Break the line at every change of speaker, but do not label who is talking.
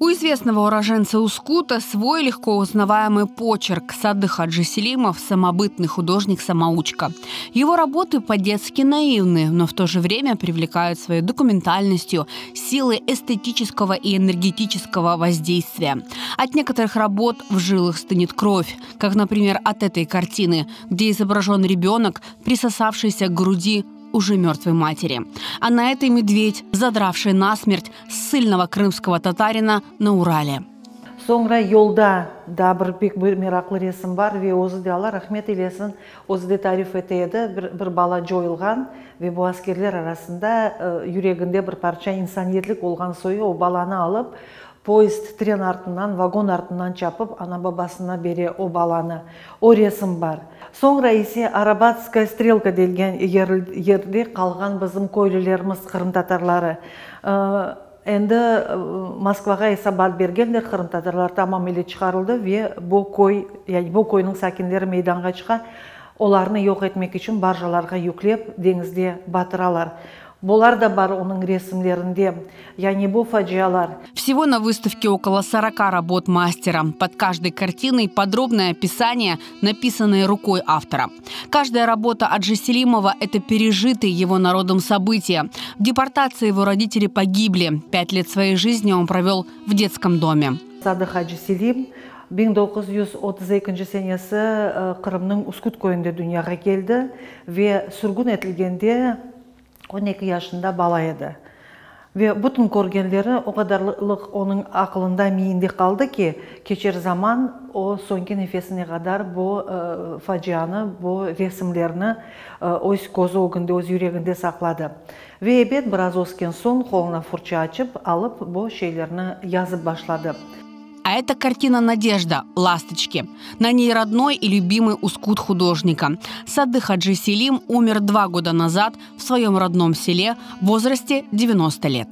У известного уроженца Ускута свой легко узнаваемый почерк. Садых Хаджиселимов – самобытный художник-самоучка. Его работы по-детски наивны, но в то же время привлекают своей документальностью, силой эстетического и энергетического воздействия. От некоторых работ в жилах стынет кровь, как, например, от этой картины, где изображен ребенок, присосавшийся к груди уже мертвой матери. А на этой медведь, задравший насмерть ссыльного крымского татарина на Урале.
Soñra yolda da bir pek bir meraqlı resim bar ve özü de Alla rahmet eylesin, özü de tarif ete edi, bir, bir bala coyulğan ve bu askerler arasında yüreginde bir parça insaniyetlik olğan soyu o balanı alıp, poyezd, tren artından, vagon artından çapıp, ana-babasına bere o balanı. O resim bar. Soñra ise Arabatskaya strelka delgen yerde qalğan bizim köylülerimiz, qırımtatarları. Endi Moskvağa esabat bergenler, qırımtatarlar tamam ile çıqarıldı ve bu köy, yani bu köyniñ sakinleri meydanğa çıqa, olarnı yoq etmek içün barjalarğa yüklep deñizde batıralar. Bular da bar onıñ resimlerinde, yani bu facialar.
Всего на выставке около 40 работ мастера. Под каждой картиной подробное описание, написанное рукой автора. Каждая работа Аджиселимова – это пережитые его народом события. В депортации его родители погибли. 5 лет своей жизни он провел в детском доме.
Sadıq Acı-Selim 1932 senesi Qırımnıñ Üsküt köyünde dünyağa keldi ve sürgün etilgende 12 yaşında bala edi. Ve bütün körgenleri o qadarlıq onıñ aqlında, miyinde qaldı ki, keçer zaman o soñki nefesine qadar bu facianı, bu resimlerni öz közü ögünde, öz yüreginde saqladı. Ve ebet, biraz ösken soñ qoluna fırça açıp alıp bu şeylerni yazıp başladı.
А это картина «Надежда. Ласточки». На ней родной и любимый Ускут художника. Садых Хаджи Селим умер 2 года назад в своем родном селе в возрасте 90 лет.